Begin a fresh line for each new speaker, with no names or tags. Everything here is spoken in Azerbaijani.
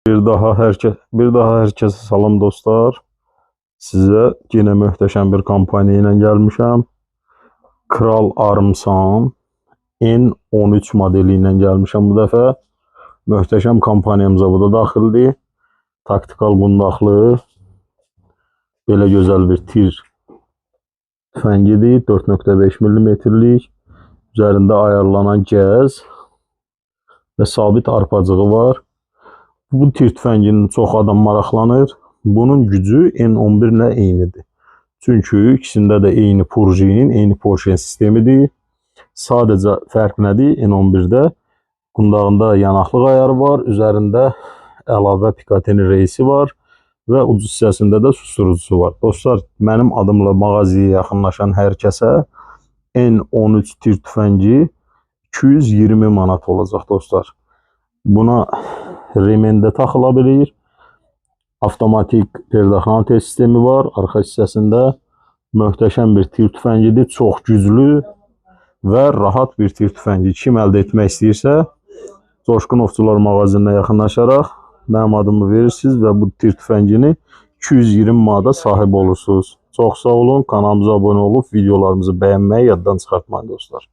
Bir daha herkese salam dostlar. Sizə yenə möhtəşəm bir kampaniya ilə gəlmişəm. Kral Armsan N13 modeli ilə gəlmişəm bu dəfə. Möhtəşəm kampaniyamıza bu da daxildir. Taktikal qundaqlı belə gözəl bir tir tüfəngidir. 4.5 millimetrlik. Üzərində ayarlanan gəz və sabit arpacığı var. Bu tir tüfənginin çox adam maraqlanır. Bunun gücü N11 ilə eynidir. Çünki ikisində də eyni purjin, eyni porşen sistemidir. Sadəcə fərq nədir? N11-də qundağında yanaqlıq ayarı var, üzərində əlavə Picatinny reysi var və ucu hissəsində də susturucusu var. Dostlar, mənim adımla mağazaya yaxınlaşan hər kəsə N13 tir tüfəngi 220 manat olacaq dostlar. Buna remen də taxıla bilir. Avtomatik perdəxana sistemi var. Arxa hissəsində möhtəşəm bir tir tüfəngidir. Çox güclü və rahat bir tir tüfəngi. Kim əldə etmək istəyirsə, Coşqun Ovçular mağazinə yaxınlaşaraq mənim adımı verirsiniz və bu tir tüfəngini 220 manata sahib olursunuz. Çox sağ olun. Kanalımıza abunə olub videolarımızı bəyənməyi yaddan çıxartmayın dostlar.